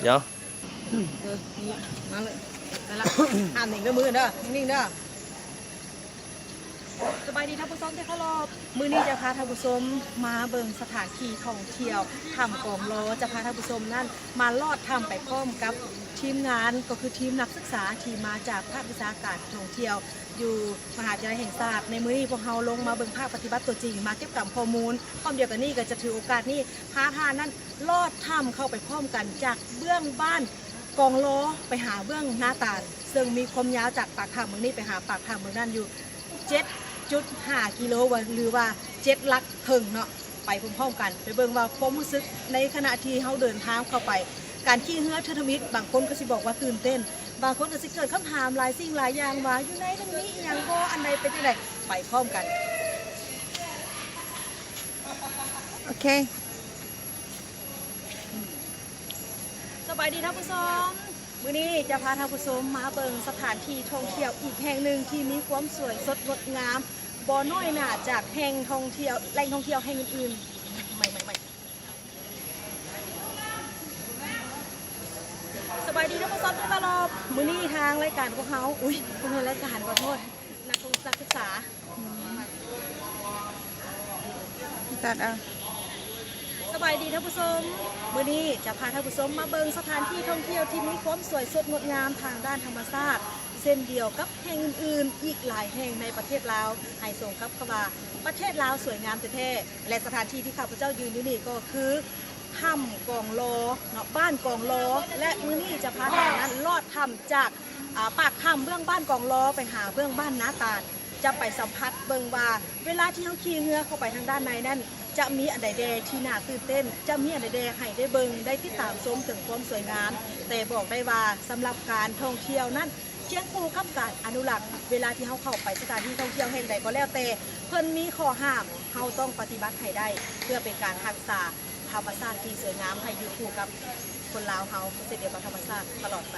ດຽວ ເອີ ນີ້ ມາເລີຍ ໄປລະ ຫ້າມນິ່ງເດີ ມືເດີ ນິ່ງໆເດີ. ສະບາຍດີທ່ານຜູ້ຊົມທີ່ເຄົາລົບ, ມື້ນີ້ຈະພາທ່ານຜູ້ຊົມມາເບິ່ງສະຖານທີ່ທ່ອງທ່ຽວຖ້ຳກອງລໍ, ຈະພາທ່ານຜູ້ຊົມນັ້ນມາລອດຖ້ຳໄປພ້ອມກັບທີມງານ ກໍຄືທີມນັກສຶກສາທີ່ມາຈາກພາກວິຊາການທ່ອງທ່ຽວຢູ່ມະຫາວິທະຍາໄລແຫ່ງຊາດ. ໃນມື້ນີ້ພວກເຮົາລົງມາເບິ່ງພາກປະຕິບັດຕົວຈິງ, ມາເກັບກຳຂໍ້ມູນ. ພ້ອມດຽວກັນນີ້ກໍຈະຖືໂອກາດນີ້ ພາທ່ານນັ້ນລອດຖ້ຳເຂົ້າໄປພ້ອມກັນຈາກເບື້ອງບ້ານກອງລໍໄປຫາເບື້ອງນາຕານ, ເຊິ່ງມີຄວາມຍາວຈາກປາກຖ້ຳເບື້ອງນີ້ໄປຫາປາກຖ້ຳເບື້ອງນັ້ນຢູ່ເຈັດຈຸດຫ້າກິໂລ ຫຼືວ່າເຈັດຫຼັກເທິງເນາະ. ໄປພ້ອມໆກັນ ໄປເບິ່ງວ່າຄວາມຮູ້ສຶກໃນຂະນະທີ່ເຮົາເດີນທາງເຂົ້າໄປ, ການຂີ່ເຮືອເທື່ອທຳອິດ, ບາງຄົນກໍຊິບອກວ່າຕື່ນເຕັ້ນ, ບາງຄົນກໍຊິເກີດຄຳຖາມຫຼາຍສິ່ງຫຼາຍຢ່າງວ່າ ຢູ່ໃນນັ້ນມີອີ່ຫຍັງບໍ່, ອັນໃດເປັນຈັ່ງໃດ, ໄປພ້ອມກັນ. ໂອເຄ ສະບາຍດີທ່ານຜູ້ຊົມ, ມື້ນີ້ຈະພາທ່ານຜູ້ຊົມມາເບິ່ງສະຖານທີ່ທ່ອງທ່ຽວອີກແຫ່ງໜຶ່ງທີ່ມີຄວາມສວຍສົດງົດງາມບໍ່ນ້ອຍໜ້າຈາກແຫ່ງທ່ອງທ່ຽວ ແຫຼ່ງທ່ອງທ່ຽວແຫ່ງອື່ນໆ. ໄໝ ໄໝ ໄໝ ສະບາຍດີທ່ານຜູ້ຊົມທີ່ເຄົາລົບ, ມື້ນີ້ທາງລາຍການພວກເຮົາ ອຸ້ຍ ບໍ່ແມ່ນລາຍການ ຂໍໂທດ ນັກ ນັກສຶກສາ ຕັດເອົາ. ສະບາຍດີທ່ານຜູ້ຊົມ, ມື້ນີ້ຈະພາທ່ານຜູ້ຊົມມາເບິ່ງສະຖານທີ່ທ່ອງທ່ຽວທີ່ມີຄວາມສວຍສົດງົດງາມທາງດ້ານທຳມະຊາດ ເຊັ່ນດຽວກັບແຫ່ງອື່ນໆອີກຫຼາຍແຫ່ງໃນປະເທດລາວ ໃຫ້ສົມກັບຄຳວ່າປະເທດລາວສວຍງາມແທ້ໆ. ແລະ ສະຖານທີ່ທີ່ຂ້າພະເຈົ້າຢືນຢູ່ນີ້ກໍຄືຖ້ຳກອງລໍເນາະ, ບ້ານກອງລໍ ແລະ ມື້ນີ້ຈະພາທ່ານນັ້ນລອດຖ້ຳຈາກ ອາ ປາກຖ້ຳເບື້ອງບ້ານກອງລໍໄປຫາເບື້ອງບ້ານນາຕານ. ຈະໄປສຳຜັດເບິ່ງວ່າ ເວລາທີ່ເຮົາຂີ່ເຮືອເຂົ້າໄປທາງດ້ານໃນນັ້ນ ຈະມີອັນໃດແດ່ທີ່ໜ້າຕື່ນເຕັ້ນ, ຈະມີອັນໃດແດ່ໃຫ້ໄດ້ເບິ່ງ ໄດ້ຕິດຕາມຊົມເຖິງຄວາມສວຍງາມ. ແຕ່ບອກໄດ້ວ່າ ສຳລັບການທ່ອງທ່ຽວນັ້ນ ຄຽງຄູ່ກັບການອະນຸລັກ, ເວລາທີ່ເຮົາເຂົ້າໄປສະຖານທີ່ທ່ອງທ່ຽວແຫ່ງໃດກໍແລ້ວແຕ່ ເພິ່ນມີຂໍ້ຫ້າມ, ເຮົາຕ້ອງປະຕິບັດໃຫ້ໄດ້ ເພື່ອເປັນການຮັກສາທຳມະຊາດທີ່ສວຍງາມໃຫ້ຢູ່ຄູ່ກັບຄົນລາວເຮົາ ເຊັ່ນດຽວກັບທຳມະຊາດຕະຫຼອດໄປ.